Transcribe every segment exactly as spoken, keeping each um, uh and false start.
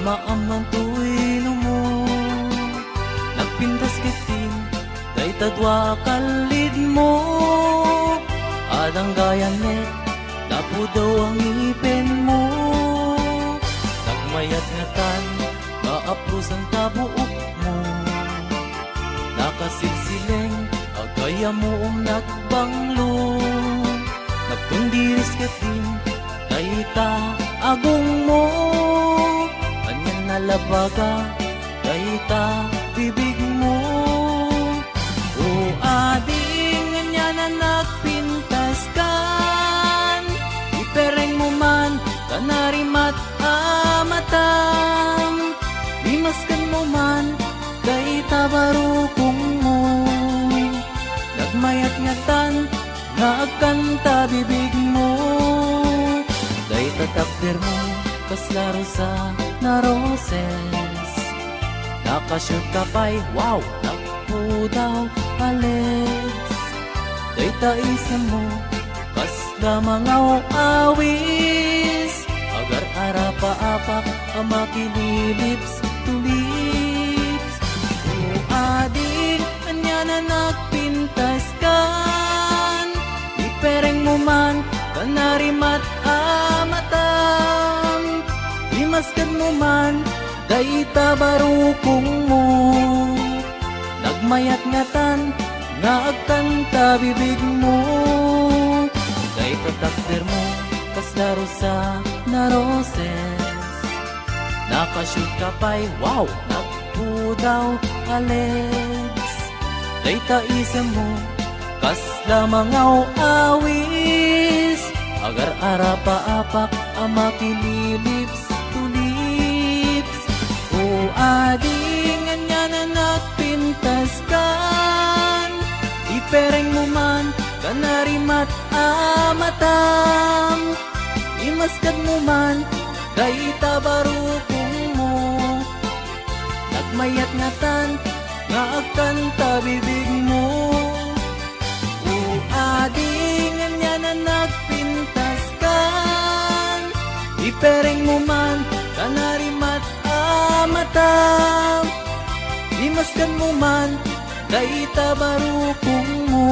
Maamman toy lumo. Nagpintas ketdin dayta dua a kallidmo. Adda gayanet, napudaw a ngipenmo. Nagmayat ngatan nga aprusan ta buokmo. Nakasilsileng a gayamom nagbanglo. Nagtundiris ketdin dayta agongmo. Anian a labaga dayta bibigmo. O ading, anian a nagpintaskan, iperengmo man ta narimat a matam. Imaskanmo man dayta barukongmo. Nagmayat ngatan nga agkanta bibigmo. Dayta takdermo, kasla Rosana Roses. Nakashoot ka pay, wow, nagpudaw a legs. Dayta isemmo, kasla mangaw-awis. Agar-arapaapak a makililips to lips. O ading, anian a nagpintaskan, iperengmo man ta narimat a matam. Imaskanmo man dayta barukongmo. Nagmayat ngatan nga agkanta bibigmo. Dayta takdermo, kasla Rosana Roses. Nakashoot ka pay, wow, nagpudaw a legs. Dayta isemmo, kasla mangaw-awis. Agar-arapaapak a makililips to lips. O ading, anian a nagpintaskan, iperengmo man ta narimat a matam. Imaskanmo man dayta barukongmo. Nagmayat ngatan nga agkanta bibigmo. O ading, anian a nagpintaskan, iperengmo man ta narimat a matam. Imaskanmo man dayta barukongmo.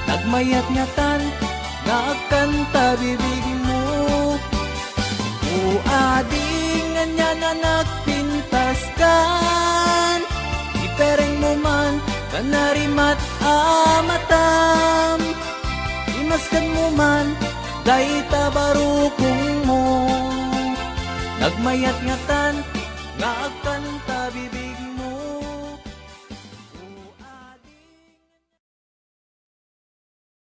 Nagmayat ngatan nga agkanta bibigmo. O ading, anian a nagpintaskan, iperengmo man ta narimat a matam. Imaskanmo man dayta barukongmo. Nagmayat ngatan